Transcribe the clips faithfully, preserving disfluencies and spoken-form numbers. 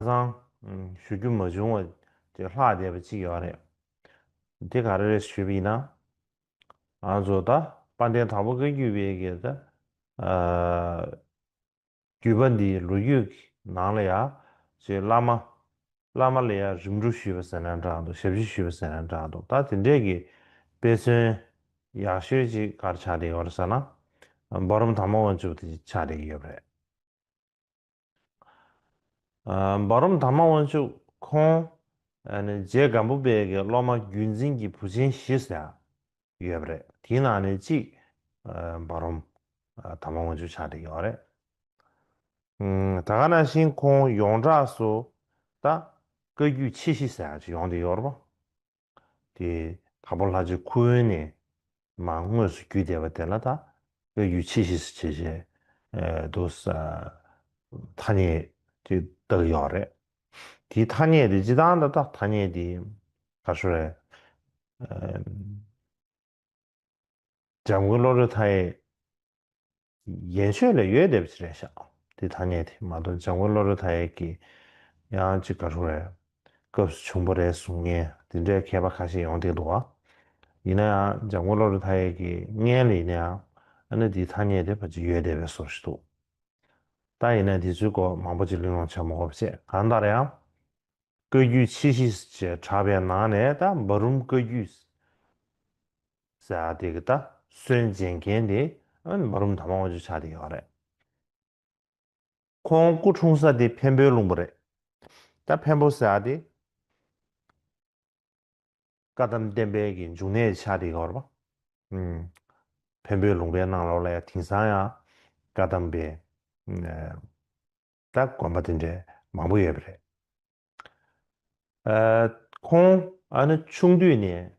སང་ཞུ་རྒྱུ་མ་བྱུང་བ་དེ་ལྷག་བསྡད་པ་གཅིག་ཡོད་རེད། དེ་ག་རེ་རེད་ཞུས་པ་ཡིན་ན། ང་ཚོ་ད་དཔལ་ལྡན་དྭགས་པོ་བཀའ་བརྒྱུད་པའི་གི་ད་བརྒྱུད་པ་འདིའི་ལོ་རྒྱུས་ཀྱི་ནང་ལ་ཡང་ཅེས་བླ་མ་བླ་མ་ལ་ཡང་རིམ་གྲོ་ཞུས་པ་ཟེར་ན་འདྲ་འདུག་ཞབས་ཕྱི་ཞུས་པ་ཟེར་ན་འདྲ་འདུག་ད་དེ་འདྲས་ཀྱི་དཔེ་མཚོན་ཡག་ཤོས་ཅིག་ག་རེ་ཆགས་བསྡད་ཡོད་རེད་ཟེར་ན། འབའ་རོམ་དར་མ་དབང་ཕྱུག་དེ་ཆགས་བསྡད་ཀྱི་ཡོད་པ་རེད། འབའ་རོམ་དར་མ་དབང་ཕྱུག་ཁོང་རྗེ་སྒམ་པོ་པའི་གི་སློབ་མ་བརྒྱུད་འཛིན་གྱི་བུ་ཆེན་བཞི་ཟེར་ཡོད་པ་རེད། དེའི་ནང་ནས་གཅིག་འབའ་རོམ་དར་མ་དབང་ཕྱུག་ཆགས་བསྡད་ཡོད་རེད། ད་ག་ནང་བཞིན་ཁོང་ཡོངས་གྲགས་སུ་ད་བཀའ་བརྒྱུད་ཆེ་བཞི་ཟེར་ཡག་ཅིག་ཡོང་བསྡད་ཡོད་རེད་པ། དེ་དྭགས་པོ་ལྷ་རྗེ་ཁུ་དབོན་ནས་མར་དངོས་སུ་བརྒྱུད་བསྡད་པ་དེ་ལ་ད་བཀའ་བརྒྱུད་ཆེ་བཞི་ཟེར་བྱས་བྱས་འདུག་ས་ཐ་སྙད་ཅིག་བཏགས་ཡོད་རེད། དེའི་ཐ་སྙད་དེ་སྤྱིར་བཏང་ད་ད་ཐ་སྙད་དེ་ག་རེ་ཟེར་རེད། འཇམ་མགོན་བློ་གྲོས་མཐའ་ཡས་ཡན་ཆོད་ལ་ཡོད་བསྡད་པ་ཅིག་རེད་ཤག་དེ་ཐ་སྙད་དེ་མ་གཏོགས་འཇམ་མགོན་བློ་གྲོས་མཐའ་ཡས་ཀྱི་ཡང་ཅིག་ག་རེ་ཟེར་རེད། སྐབས་སུ་བྱུང་བ་རེད་གསུང་མཁན་དེ་འདྲའི་མཁས་པ་ཁ་ཤས་ཡོང་བསྡད་འདུག་བ། ཡིན་ན་ཡང་འཇམ་མགོན་བློ་གྲོས་མཐའ་ཡས་ཀྱི་སྔོན་ལ་ཡིན་ན་ཡང་ཨ་ནི་དེའི་ཐ་སྙད་དེ་ཕལ་ཆེར་ཡོད་བསྡད་པའི་བཟོ་ཞིག་འདུག་ད་ཡིན་ན་དེ་ཚོའི་སྐོར་མང་པོ་ཅིག་གླེང་སློང་བྱ་མ་དགོས་པ་བྱས། གང་ལྟར་ཡང་བཀའ་བརྒྱུད་ཆེ་བཞི་ཞེས་གྲགས་པའི་ནང་ནས་ད་འབའ་རོམ་བཀའ་བརྒྱུད་ཟེར་ཡག་དེ་གི་ད་སྲོལ་འབྱེད་མཁན་དེ་ཨ་ནི་འབའ་རོམ་དར་མ་དབང་ཕྱུག་ཆགས་བསྡད་ཡོད་རེད། ཁོང་སྐུ་འཁྲུངས་ས་དེ་འཕན་པོའི་ལུང་པ་རེད། ད་འཕན་པོ་ཟེར་ཡག་དེ་བཀའ་གདམས་བསྟན་པའི་གི་འབྱུང་གནས་ཆགས་བསྡད་ཡོད་རེད་པ། ཨུམ། འཕན་པོའི་ལུང་པའི་ནང་ལོགས་ལ་ཡང་དེང་སང་ཡང་བཀའ་གདམས་པའི་ཨ་ད་དགོན་པ་དེ་འདྲའི་མང་པོ་ཡོད་པ་རེད། ཨ་ཁོང་ཨ་ནི་ཆུང་དུས་ནས་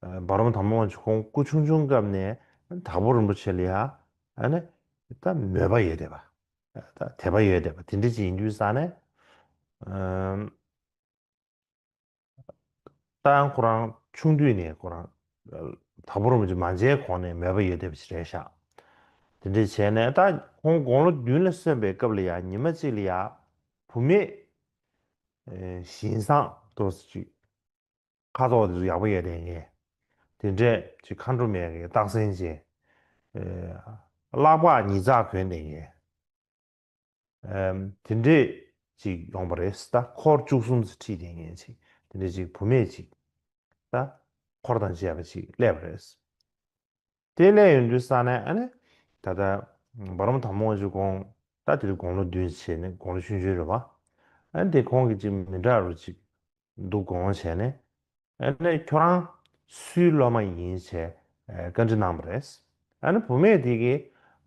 ཨ་འབའ་རོམ་དར་མ་དབང་ཕྱུག་ཁོང་སྐུ་ཆུང་ཆུང་སྐབས་ནས་དྭགས་པོ་རིན་པོ་ཆེ་ལ་ཡང་ཨ་ནི་ད་མོས་པ་ཡོད་བསྡད་པ། ད་དད་པ་ཡོད་བསྡད་པ་དེ་འདྲ་ཅིག་ཡིན་དུས་ཙང་ནས་ཨ་ད་ཡང་ཁོ་རང་ཆུང་དུས་ནས་ཁོ་རང་དྭགས་པོ་རིན་པོ་ཆེ་མ་མཇལ་གོང་ནས་མོས་པ་ཡོད་བསྡད་པ་ཅིག་རེད་ཤག་དེ་འདྲ་བྱས་ནས་ད་ཁོང་དགུང་ལོ་བདུན་ལ་སོན་པའི་སྐབས་ལ་ཡང་ཉི་མ་གཅིག་ལ་ཡང་བུད་མེད་ཨེ་བཞིན་བཟང་ཏོག་ཙམ་ཅིག་ཁ་དོག་དེ་ཚོ་ཡག་པོ་ཡོད་བསྡད་མཁན། དེ་འདྲས་ཅིག་མཁའ་འགྲོ་མའི་གི་རྟགས་མཚན་ཅན། ཨེ་ལག་པ་ཉིས་བརྩེགས་གོན་བསྡད་མཁན། ཨེམ་དེ་འདྲས་ཅིག་ཡོང་པ་རེད། ད་འཁོར་བཅུ་གསུམ་ཙམ་ཁྲིད་བསྡད་མཁན་ཅིག་དེ་འདྲས་ཅིག་བུད་མེད་ཅིག་ད་འཁོར་དང་བཅས་པ་ཅིག་སླེབས་པ་རེད། དེ་སླེབས་ཡོང་དུས་ཙ་ནས་ཨ་ནི་ད་ལྟ་འབའ་རོམ་དར་མ་དབང་ཕྱུག་ཁོང་ད་དེ་དུས་དགུང་ལོ་བདུན་བྱས་ནས་དགུང་ལོ་ཆུང་ཆུང་རེད་པ། ཨ་ནི་དེ་ཁོང་གིས་ཅིག་མི་འདྲ་རུ་ཅིག་འདུག་དགོངས་བྱས་ནས་ཨ་ནི་ཁྱོད་རང་སུའི་སློབ་མ་ཡིན་བྱས་ཨ་བཀའ་འདྲི་གནང་བ་རེད། ཨ་ནི་བུད་མེད་དེ་གིས་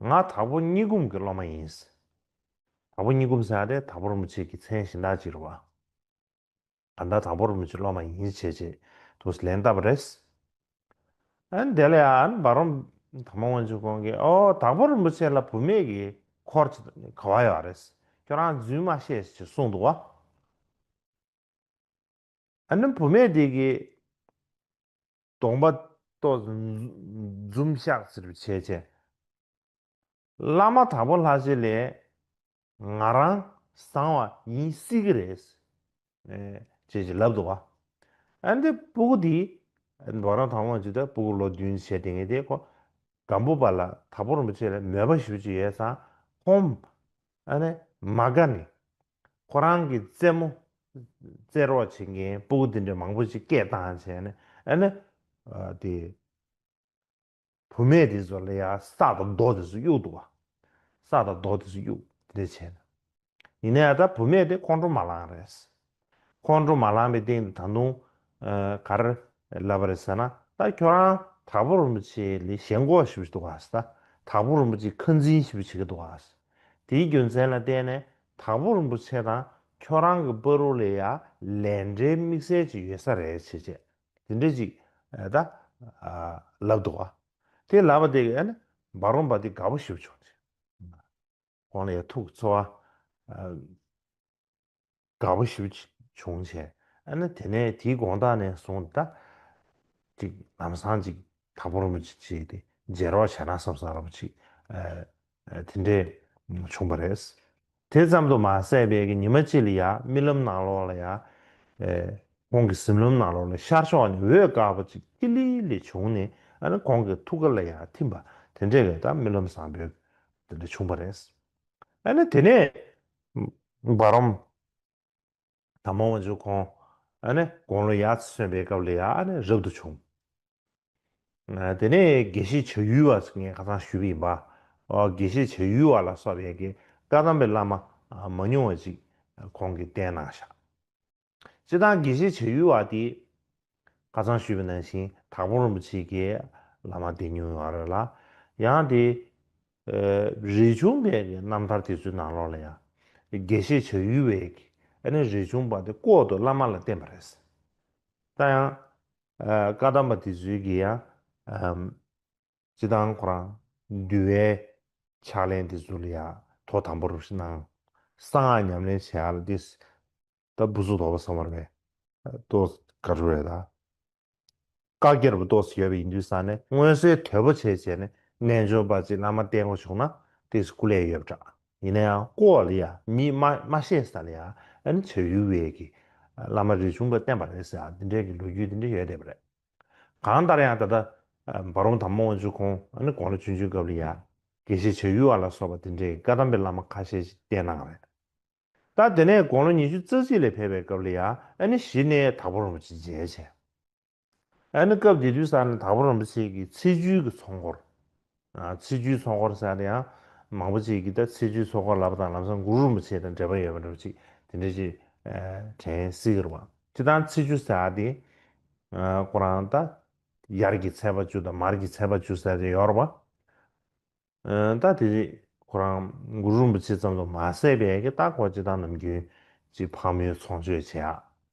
ང་དྭགས་པོ་གཉིས་འབུམ་གྱི་སློབ་མ་ཡིན། དྭགས་པོ་གཉིས་འབུམ་ཟེར་ཡག་དེ་དྭགས་པོ་རིན་པོ་ཆེ་གི་མཚན་གཞན་དག་ཅིག་རེད་པ། གང་ལྟར་དྭགས་པོ་རིན་པོ་ཆེའི་སློབ་མ་ཡིན་བྱས་བྱས་འདུག་ལན་བཏབ་པ་རེད། ཨ་ནི་དེ་ལ་ཡང་འབའ་རོམ་དར་མ་དབང་ཕྱུག་ཁོང་གིས་ཨོ་དྭགས་པོ་རིན་པོ་ཆེ་ལ་བུད་མེད་ཀྱི་འཁོར་ག་པར་ཡོད་རེད། ཁྱོད་རང་རྫུན་མ་བཤད་ཅེས་གསུངས་འདུག་པ། ཨ་ནི་བུད་མེད་དེ་གིས་གདོང་པ་ཏོག་ཙམ་འཛུམ་ཤག་ཟེར་བྱས་བྱས། བླ་མ་དྭགས་པོ་ལྷ་རྗེ་ལས་ང་རང་བཟང་བ་ཡིན་སྲིད་ཀྱི་རེད། ཨེ་ཅེས་ཅེས་ལབ་འདུག་པ། ཨ་འདི་སྤུ་གུ་འདི་འབའ་རོམ་དར་མ་དབང་ཕྱུག་ད་སྤུ་གུ་ལོ་བདུན་བྱས་བསྡད་མཁན་དེ་ཁོ་སྒམ་པོ་པ་ལ་དྭགས་པོ་རིན་པོ་ཆེ་ལ་མོས་པ་ཞེ་པོ་ཅིག་ཡོད་ཙང་ཁོང་ཨ་ནི་མ་དགའ་ནས་ཁོ་རང་གི་རྩེད་མོ་རྩེད་རོགས་བྱེད་མཁན་སྤུ་གུ་འདི་འདྲ་མང་པོ་ཅིག་སྐད་བཏང་བྱས་ནས་ཨ་ནི་ཨ་དེ། བུད་མེད་དེ་ཚོ་ལ་ཡང་ས་དང་རྡོ་དེ་ཚོ་གཡུགས་འདུག་པ། ས་དང་རྡོ་དེ་ཚོ་གཡུགས་དེ་འདྲ་བྱས་ནས། ཡིན་ན་ཡང་ད་བུད་མེད་དེ་ཁོང་ཁྲོ་མ་ལངས་རེད། ཁོང་ཁྲོ་མ་ལངས་པའི་སྟེང་དུ་ད་དུང་ཨ་ག་རེ་ལབ་པ་རེད་ཟེར་ན། ད་ཁྱོད་རང་དྭགས་པོ་རིན་པོ་ཆེ་ལ་ཞེན་ཁོག་ཞེ་པོ་ཅིག་འདུག་ག་ཟེར། ད་དྭགས་པོ་རིན་པོ་ཆེ་ཁ་འཛིན་ཞེ་པོ་བྱེད་ཀྱི་འདུག་ག་ཟེར། དེའི་རྒྱུ་མཚན་ལ་བརྟེན་ནས་དྭགས་པོ་རིན་པོ་ཆེ་དང་ཁྱོད་རང་གི་བར་དུ་ལ་ཡང་ལས་འབྲེལ་དམིགས་བསལ་ཅིག་ཡོད་ས་རེད་ཅེས་བྱས། དེ་འདྲ་ཅིག་ཨ་ད་ཨ་ལབ་འདུག་ག། དེ་ལབ་པ་དེ་གིས་ཨ་ནི་འབའ་རོམ་པ་དེ་དགའ་པོ་ཞེ་པོ་བྱུང་། ཁོང་ལ་ཡང་ཐུགས་ཚོར་བ་ཨ་དགའ་པོ་ཞེ་པོ་ཅིག་བྱུང་བྱས། ཨ་ནི་དེ་ནས་དེའི་དགོང་དག་ནས་བཟུང་ད་ཅིག་ལམ་སང་ཅིག་དྭགས་པོ་རིན་པོ་ཆེ་ཅིག་དེ་མཇལ་རོགས་བྱས་ན་བསམ་བསམ་འདྲ་པོ་ཅིག་ཨ་ཨ་དེ་འདྲས་བྱུང་བ་རེད། དེ་ཙམ་དུ་མ་ཟད་པའི་གི་ཉི་མ་གཅིག་ལ་ཡ་རྨི་ལམ་ནང་ལོགས་ལ་ཡ། ཨེ། ཁོང་གི་གཟིམ་ལམ་ནང་ལོགས་ལ་ཤར་ཕྱོགས་ནས་འོད་དཀར་པོ་ཅིག་ཀི་ལི་ལི་བྱུང་ནས། ཨ་ནི་ཁོང་གི་ཐུགས་ཀ་ལ་ཡ་ཐིམ་པ་དེ་འདྲས་ཀྱི་ད་རྨི་ལམ་བཟང་པོ་དེ་འདྲ་བྱུང་བ་རེད། ཨ་ནི་དེ་ནས་འབའ་རོམ་དར་མ་དབང་ཕྱུག་ཁོང་ཨ་ནི་དགུང་ལོ་ཡར་སོན་པའི་སྐབས་ལ་ཡ་ཨ་ནི་རབ་ཏུ་བྱུང་། དེ་ནས་དགེ་བཤེས་བྱ་ཡུལ་བ་ངས་ཁ་སང་ཞུས་པ་ཡིན་པ། ཨོ། དགེ་བཤེས་བྱ་ཡུལ་བ་ལ་སོགས་པའི་གི་བཀའ་གདམས་པའི་བླ་མ་མ་ཉུང་བ་ཅིག་ཁོང་གིས་བསྟེན་གནང་ཤག་སྤྱིར་བཏང་དགེ་བཤེས་བྱ་ཡུལ་བ་དེ་ཁ་སང་ཞུས་པ་ནང་བཞིན་དྭགས་པོ་རིན་པོ་ཆེ་གི་བླ་མ་བསྟེན་མྱོང་ཡོད་རེད་ལ། ཡང་དེ་རས་ཆུང་པའི་གི་རྣམ་ཐར་དེ་ཚོའི་ནང་ལོགས་ལ་ཡང་དགེ་བཤེས་བྱ་ཡུལ་བའི་གི་ཨ་ནི་རས་ཆུང་པ་དེ་ལྐོག་ཏུ་བླ་མ་ལ་བསྟེན་པ་རེད། ད་ཡང་། ཨ། བཀའ་གདམས་པ་དེ་ཚོའི་གི་ཡང་། ཨམ། སྤྱིར་བཏང་ཁོ་རང་འདུལ་བའི་ཕྱག་ལེན་དེ་ཚོ་ལ་ཡང་ཐོག་དང་པོ་རུ་གནང་། གསང་སྔགས་ཉམས་ལེན་བྱེད་ཡག་ལ་ཏིས། ད་བུ་ཚུགས་དོགས་པ་བསམ་པར་བས། ཏོག་ག་རུ་རེད་ད། བཀའ་རྒྱར་བུ་ཏོགས་ཡོད་པ་ཡིན་དུས་ས་ནས་མངོན་གསལ་དོད་པོ་བྱས་བྱས་ནས་རྣལ་འབྱོར་པ་ཅིག་བླ་མ་བསྟེན་དགོས་བྱུང་ན་ཏིས་སྐུ་ལས་ཡོད་པ་འདྲ། ཡིན་ན་ཡང་ལྐོག་ལ་ཡ་མིས་མ་མ་ཤེས་ས་ལ་ཡ་ཨ་ནི་བྱ་ཡུལ་བའི་གི་བླ་མ་རས་ཆུང་པ་བསྟེན་པ་རེད་ཟེར་ཡ་འདི་འདྲའི་གི་ལོ་རྒྱུས་འདི་འདྲ་ཡོད་བསྡད་པ་རེད། གང་ལྟར་ཡང་ད་ལྟ་འབའ་རོམ་དར་མ་དབང་ཕྱུག་ཁོང་ཨ་ནི་དགུང་ལོ་ཆུང་ཆུང་སྐབས་ལ་ཡ་དགེ་བཤེས་བྱ་ཡུལ་བ་ལ་སོགས་པ་དེ་འདྲའི་བཀའ་གདམས་པའི་བླ་མ་ཁ་ཤས་ཤིག་བསྟེན་གནང་རེད། ད་དེ་ནས་དགུང་ལོ་ཉི་ཤུ་རྩ་གཅིག་ལ་ཕེབས་པའི་སྐབས་ལ་ཡ་ཨ་ནི་གཞི་ནས་དྭགས་པོ་རིན་པོ་ཆེ་མཇལ་བྱས། ཨ་ནི་སྐབས་དེ་དུས་ས་ནས་དྭགས་པོ་རིན་པོ་ཆེ་གི་ཚེས་བཅུའི་གི་ཚོགས་འཁོར། ཨ། ཚེས་བཅུའི་ཚོགས་འཁོར་ཟེར་ཡ་དེ་ཡང་མང་པོ་ཅིག་གིས་ད་ཚེས་བཅུའི་ཚོགས་འཁོར་ལབ་དང་ལམ་སང་གུ་རུ་རིན་པོ་ཆེ་དང་འབྲེལ་བ་ཡོད་པ་འདྲ་བོ་ཅིག་དེ་འདྲ་ཅིག་ཨ། དྲན་སྲིད་ཀྱི་རེད་བ། སྤྱིར་བཏང་ཚེས་བཅུ་ཟེར་ཡ་དེ། ཨ། ཁོ་རང་ད་ཡར་གྱི་ཚེས་པ་བཅུ་དང་མར་གྱི་ཚེས་པ་བཅུ་ཟེར་ཡ་དེ་ཡོད་རེད་བ། ཨ། ད་དེ་ཁོ་རང་གུ་རུ་རིན་པོ་ཆེ་ཙམ་དུ་མ་ཟད་པའི་གི་ད་ཁོ་སྤྱིར་བཏང་ནམ་རྒྱུན་ཅིག་ཕག་མོའི་ཚོགས་མཆོད་བྱེད་ཡ།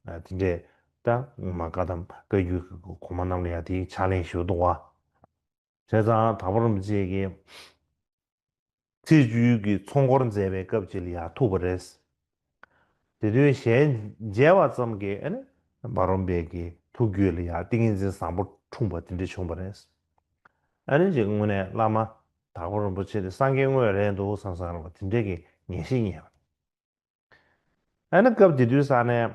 ཨ། དེ་འདྲས་ད་ངོ་མ་བཀའ་གདམས་བཀའ་བརྒྱུད་ཀྱི་གོང་མ་རྣམས་ལ་ཡ་དེའི་ཕྱག་ལེན་ཞུ་འདུག་བ། བྱས་ཙང་དྭགས་པོ་རིན་པོ་ཆེ་གིས་ཚེས་བཅུའི་གི་ཚོགས་འཁོར་མཛད་པའི་སྐབས་ཅིག་ལ་ཡ་ཐུག་པ་རེད། དེ་དུས་ཞལ་མཇལ་བ་ཙམ་གྱིས་ཨ་ནི་འབའ་རོམ་པའི་གི་ཐུགས་རྒྱུད་ལ་ཡ་ཏིང་ངེ་འཛིན་བཟང་པོ་འཁྲུངས་པ་དེ་འདྲ་བྱུང་བ་རེད། ཨ་ནི་ཅིག་དངོས་གནས་བླ་མ་དྭགས་པོ་རིན་པོ་ཆེ་དེ་སངས་རྒྱས་དངོས་རེད་འདུག་བསམ་བསམ་རེད་བ། དེ་འདྲའི་གི་ངེས་ཤེས་རྙེད་པ། ཨ་ནི་སྐབས་དེ་དུས་ས་ནས་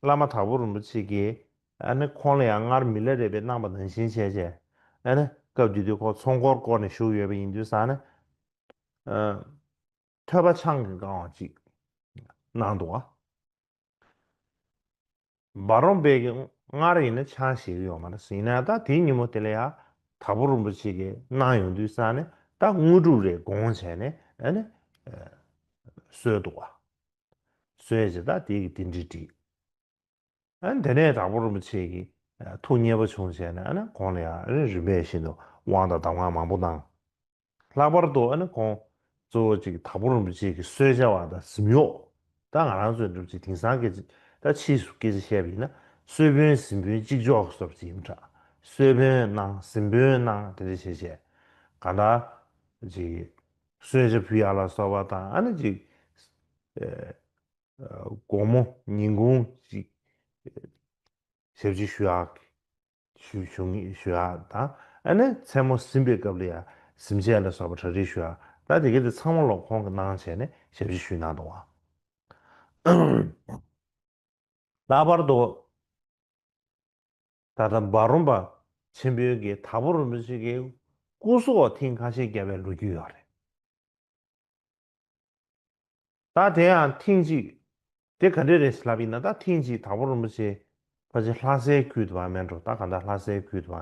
བླ་མ་དྭགས་པོ་རིན་པོ་ཆེ་གིས་ཨ་ནི་ཁོང་ལ་ཡང་སྔར་མི་ལ་རས་པས་གནང་པ་ནང་བཞིན་བྱས་བྱས། ཨ་ནི་སྐབས་དེ་དུས་ཁོང་ཚོགས་འཁོར་བསྐོར་ནས་བཞུགས་ཡོད་པ་ཡིན་དུས་ས་ནས། ཨ། ཐོད་པ་ཆང་གིས་བཀང་བ་ཅིག་གནང་འདུག་བ། འབའ་རོམ་པས་ཀྱི་སྔར་ཡིན་ན་ཆང་བཞེས་ཀྱི་ཡོད་མ་རེད། ཡིན་ན་ད་དེའི་ཉིན་མོ་དེ་ལ་ཡང་དྭགས་པོ་རིན་པོ་ཆེ་གིས་གནང་ཡོང་དུས་ས་ནས་ད་དངོས་གྲུབ་རེ་དགོངས་བྱས་ནས་ཨ་ནི་གསོལ་འདུག་བ། གསོལ་བྱས་ད་དེ་གི་རྟེན་འབྲེལ་བསྒྲིགས། ཨ་ནི་དེ་ནས་དྭགས་པོ་རིན་པོ་ཆེ་གིས་ཐུགས་མཉེས་པོ་བྱུང་བྱས་ནས་ཨ་ནི་ཁོང་ལ་ཡང་ཨ་ནི་རིམ་པས་བཞིན་དུ་དབང་དང་གདམས་ངག་མང་པོ་གནང་། ལྷག་པར་དུ་ཨ་ནི་ཁོང་གཙོ་བོ་གཅིག་དྭགས་པོ་རིན་པོ་ཆེ་གི་གསོལ་ཇ་བ་དང་གཟིམ་གཡོག་ད་ང་རང་ཚོའི་འདྲ་བོ་ཅིག་དེང་སང་སྐད་ཆ་ད་ཕྱིས་སུ་སྐད་ཆ་བཤད་པ་ཡིན་ན་གསོལ་དཔོན་གཟིམ་དཔོན་གཅིག་ལྕོགས་སོགས་ཅིག་ཡིན་འདྲ། གསོལ་དཔོན་གནང་གཟིམ་དཔོན་གནང་དེ་འདྲ་བྱས་བྱས་གང་ལྟར་ཅིག་གསོལ་ཇ་ཕུལ་ཡག་ལ་སོགས་པ་དང་ཨ་ནི་ཅིག་ཨ། དགོང་མོ་ཉིན་གུང་ཅིག་ཞབས་ཕྱི་ཞུ་ཡག་ཞུ་ཞུ་ངེས་ཞུ་ཡག་དང་ཨ་ནི་མཚན་མོ་གཟིམ་པའི་སྐབས་ལ་ཡང་གཟིམ་ཆས་ལ་སོགས་པ་གྲ་སྒྲིག་ཞུ་ཡག་ད་དེ་ག་དེ་ཚང་མ་ལོག་ཁོང་གིས་གནང་བྱས་ནས་ཞབས་ཕྱི་ཞུས་གནང་འདུག་བ། ལྷག་པར་དུ་ད་ལྟ་འབའ་རོམ་པ་ཆེན་པོའི་གི་དྭགས་པོ་རིན་པོ་ཆེ་གི་སྐུ་སྲོག་ཐེངས་ཁ་ཤས་བརྒྱབ་པའི་ལོ་རྒྱུས་ཡོད་རེད། ད་དེ་ཡང་ཐེངས་གཅིག་དེ་ག་འདྲས་རེད་ལབ་ཡིན་ན་ད་ཐེངས་གཅིག་དྭགས་པོ་རིན་པོ་ཆེ་ཕལ་ཆེར་ལྷ་སའི་ཁུལ་དུ་བ་མེད་འགྲོ། ད་ག་ད་ལྷ་སའི་ཁུལ་དུ་བ་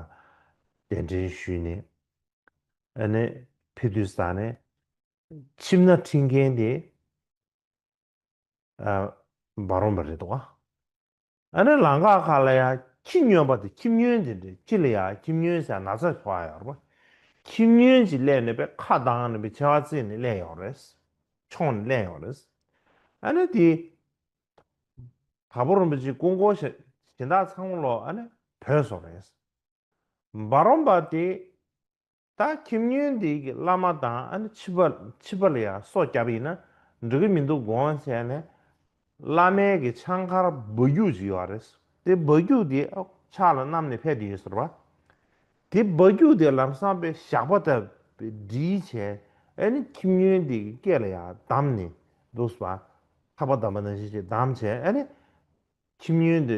གདན་འདྲེན་ཞུས་ནས་ཨ་ནི་ཕེབས་དུས་ས་ནས་ཁྱིམ་ན་ཁྲིད་མཁན་དེ་ཨ་འབའ་རོམ་པ་རེད་འདུག་ཨ། ཨ་ནི་ལམ་ཁ་ཁ་ལ་ཡ་ཁྱི་སྨྱོན་པ་དེ་ཁྱི་སྨྱོན་དེ་འདྲས་ཁྱི་ལ་ཡ་ཁྱི་སྨྱོན་ཟེར་ན་ཚ་ཕོག་ཡ་ཡོད་རེད་པ། ཁྱི་སྨྱོན་ཅིག་སླེབས་ནས་པའི་ཁ་གདངས་ནས་པའི་མཆེ་བ་བཙིར་ནས་སླེབས་ཡོད་རེད། མཆོངས་ནས་སླེབས་ཡོད་རེད། ཨ་ནི་དེ་དྭགས་པོ་རིན་པོ་ཆེ་སྐུ་འཁོར་གཞན་དག་ཚང་མ་ལོག་ཨ་ནི་བྲོས་སོང་རེད། འབའ་རོམ་པ་དེ་ད་ཁྱི་སྨྱོན་འདི་གི་བླ་མ་དང་ཨ་ནི་ཕྱི་པ་ཕྱི་པ་ལ་ཡང་སོ་བརྒྱབ་ཡིན་ན་འགྲིག་གི་མི་འདུག་དགོངས་བྱས་ནས་བླ་མའི་གི་ཆང་ཁར་སྦ་རྒྱུག་ཅིག་ཡོད་རེད། དེ་སྦ་རྒྱུག་དེ་ཕྱག་ལ་བསྣམས་ནས་ཕེབས་དེ་ཡོད་ཟེར་བ། དེ་སྦ་རྒྱུག་དེ་ལམ་སང་པའི་ཞགས་པ་ལྟ་བུ་སྒྲིལ་བྱས་ཨ་ནི་ཁྱི་སྨྱོན་འདི་གི་སྐེ་ལ་ཡང་བསྡམས་ནས་ འདུག་སེ་བ། ཐག་པ་བསྡམས་པ་ནང་བཞིན་ཅིག་བསྡམས་བྱས། ཨ་ནི་ཁྱི་སྨྱོན་དེ་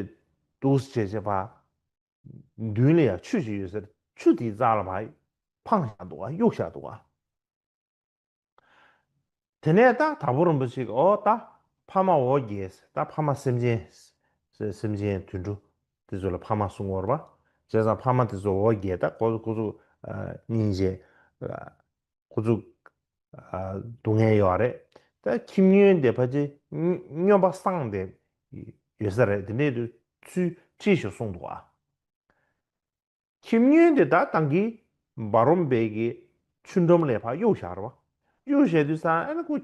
འདུག་སེ་བྱས་བྱས་བ། མདུན་ལ་ཡང་ཆུ་ཞིག་ཡོད་ཟེར། ཆུ་དེའི་རྩ་ལ་བ་འཕངས་བཞག་འདུག་ག་གཡུགས་བཞག་འདུག་ག་དེ་ནས་ད་དྭགས་པོ་རིན་པོ་ཆེ་གིས་ཨོ་ད་ཕ་མ་འོ་བརྒྱལ། ད་ཕ་མ་སེམས་ཅན་སེམས་ཅན་དུད་འགྲོ་དེ་ཚོ་ལ་ཕ་མ་གསུང་གི་ཡོད་རེད་པ། བྱས་ཙང་ཕ་མ་དེ་ཚོ་འོ་བརྒྱལ། ད་ཁོ་ཚོ་ཁོ་ཚོ་ཨ་སྙིང་རྗེ། ཨ་ཁོ་ཚོ་ཨ་སྡུག་བསྔལ་ཡོད་རེད། ད་ཁྱི་སྨྱོན་དེ་ཕལ་ཆེར་སྨྱོན་པ་སངས་ཏེ་ཡོད་ས་རེད། དེ་འདྲའི་དུས་ཚུལ་ཁྲིད་ཤིག་གསུངས་འདུག་ག་ཁྱི་སྨྱོན་དེ་ད་ད་གིན་འབའ་རོམ་པའི་གི་ཆུ་འགྲམ་ལ་ཕར་གཡུགས་བཞག་རེད་པ། གཡུགས་བཞག་དུས་ཙང་ཨ་ནི་ཁོ་